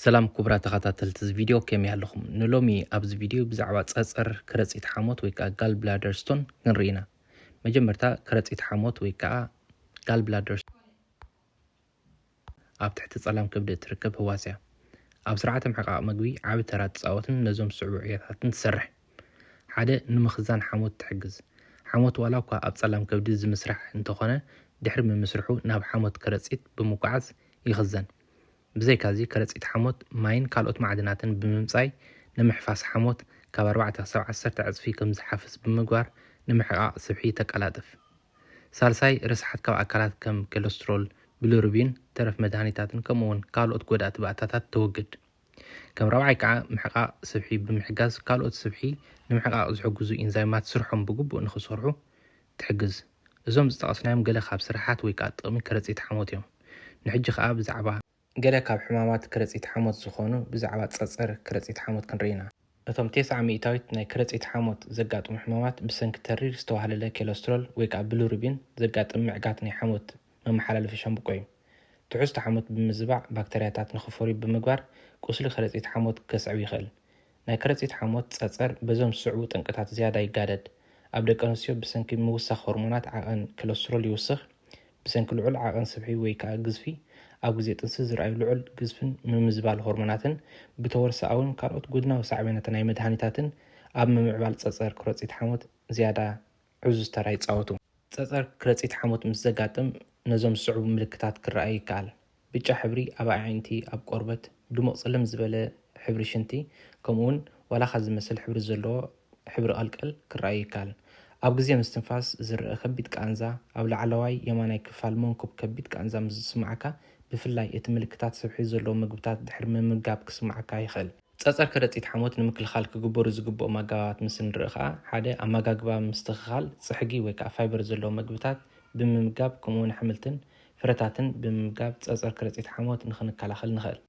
ሰላም ክቡራት ተኸታተልቲ እዚ ቪድዮ፣ ከመይ ኣለኹም? ንሎሚ ኣብዚ ቪድዮ ብዛዕባ ጸጸር ከረጺት ሓሞት ወይ ከዓ ጋል ብላደር ስቶን ክንርኢ ኢና። መጀመርታ ከረጺት ሓሞት ወይ ከዓ ጋል ብላደር ኣብ ትሕቲ ጸላም ከብዲ እትርከብ ህዋስ እያ። ኣብ ስርዓተ ምሕቃቕ መግቢ ዓቢ ተራ ትጻወትን ነዞም ዝስዕቡ ዕዮታትን ትሰርሕ። ሓደ፣ ንምኽዛን ሓሞት ትሕግዝ። ሓሞት ዋላ እኳ ኣብ ጸላም ከብዲ ዝምስራሕ እንተኾነ፣ ድሕሪ ምምስርሑ ናብ ሓሞት ከረጺት ብምጉዓዝ ይኽዘን። ብዘይካዚ ከረጺት ሓሞት ማይን ካልኦት ማዕድናትን ብምምጻይ ንምሕፋስ ሓሞት ካብ ኣርባዕተ ክሳብ ዓሰርተ ዕጽፊ ከም ዝሓፍስ ብምግባር ንምሕቃቕ ስብሒ ተቀላጥፍ። ሳልሳይ፣ ርስሓት ካብ ኣካላት ከም ኮለስትሮል፣ ቢሊሩቢን፣ ተረፍ መድሃኒታትን ከምኡ እውን ካልኦት ጎዳእቲ ባእታታት ተወግድ። ከም ራብዓይ ከዓ ምሕቃቕ ስብሒ ብምሕጋዝ ካልኦት ስብሒ ንምሕቃቕ ዝሕግዙ ኢንዛይማት ስርሖም ብግቡእ ንኽሰርሑ ትሕግዝ። እዞም ዝጠቐስናዮም ገለ ካብ ስራሓት ወይ ከዓ ጥቕሚ ከረጺት ሓሞት እዮም። ንሕጂ ከዓ ብዛዕባ ገለ ካብ ሕማማት ከረጺት ሓሞት ዝኾኑ ብዛዕባ ጸጸር ከረጺት ሓሞት ክንርኢ ኢና። እቶም ተስዓ ሚእታዊት ናይ ከረጺት ሓሞት ዘጋጥሙ ሕማማት ብሰንኪ ተሪር ዝተዋህለለ ኮለስትሮል ወይ ከዓ ቢሊሩቢን ዘጋጥም ምዕጋት ናይ ሓሞት መመሓላለፊ ሻምብቆ እዩ። ትሕዝቶ ሓሞት ብምዝባዕ ባክተርያታት ንኽፈርዩ ብምግባር ቁስሊ ከረጺት ሓሞት ከስዕብ ይኽእል። ናይ ከረጺት ሓሞት ጸጸር በዞም ዝስዕቡ ጠንቅታት ዝያዳ ይጋደድ። ኣብ ደቂ ኣንስትዮ ብሰንኪ ምውሳኽ ሆርሞናት ዓቐን ኮለስትሮል ይውስኽ። ብሰንኪ ልዑል ዓቐን ስብሒ ወይ ከዓ ግዝፊ ኣብ ግዜ ጥንሲ ዝረኣዩ ልዑል ግዝፍን ምምዝባል ሆርሞናትን ብተወርሶኣውን ካልኦት ጎድናዊ ሳዕቤናት ናይ መድሃኒታትን ኣብ ምምዕባል ጸጸር ከረጺት ሓሞት ዝያዳ ዕዙዝ ተራ ይጻወቱ። ጸጸር ከረጺት ሓሞት ምስ ዘጋጥም ነዞም ዝስዕቡ ምልክታት ክረኣይ ይከኣል። ብጫ ሕብሪ ኣብ ኣዒንቲ፣ ኣብ ቆርበት፣ ድሙቕ ጽልም ዝበለ ሕብሪ ሽንቲ፣ ከምኡውን ዋላኻ ዝመስል ሕብሪ ዘለዎ ሕብሪ ቀልቀል ክረኣይ ይከኣል። ኣብ ግዜ ምስትንፋስ ዝረአ ከቢድ ቃንዛ፣ ኣብ ላዕለዋይ የማናይ ክፋል መንኩብ ከቢድ ቃንዛ ምስ ዝስምዓካ፣ ብፍላይ እቲ ምልክታት ስብሒ ዘለዎ መግብታት ድሕሪ ምምጋብ ክስምዓካ ይኽእል። ጸጸር ከረጺት ሓሞት ንምክልኻል ክግበሩ ዝግብኦም ኣገባባት ምስ ንርኢ ኸኣ፣ ሓደ፣ ኣመጋግባ ምስትኽኻል፣ ጽሕጊ ወይ ከዓ ፋይበር ዘለዎ መግብታት ብምምጋብ ከምኡውን ኣሕምልትን ፍረታትን ብምምጋብ ጸጸር ከረጺት ሓሞት ንኽንከላኸል ንኽእል።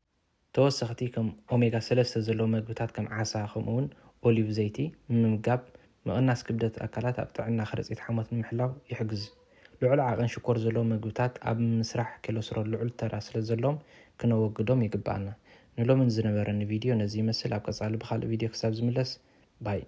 ተወሰኽቲ ከም ኦሜጋ ሰለስተ ዘለዎም መግብታት ከም ዓሳ ከምኡውን ኦሊቭ ዘይቲ ምምጋብ ምቕናስ ክብደት ኣካላት ኣብ ጥዕና ከረጺት ሓሞት ንምሕላው ይሕግዝ። ልዑል ዓቐን ሽኮር ዘለዎም መግብታት ኣብ ምስራሕ ኮለስትሮል ልዑል ተራ ስለ ዘለዎም ክነወግዶም ይግብኣና። ንሎሚ ዝነበረኒ ቪድዮ ነዚ ይመስል። ኣብ ቀጻሊ ብኻልእ ቪድዮ ክሳብ ዝምለስ ባይ።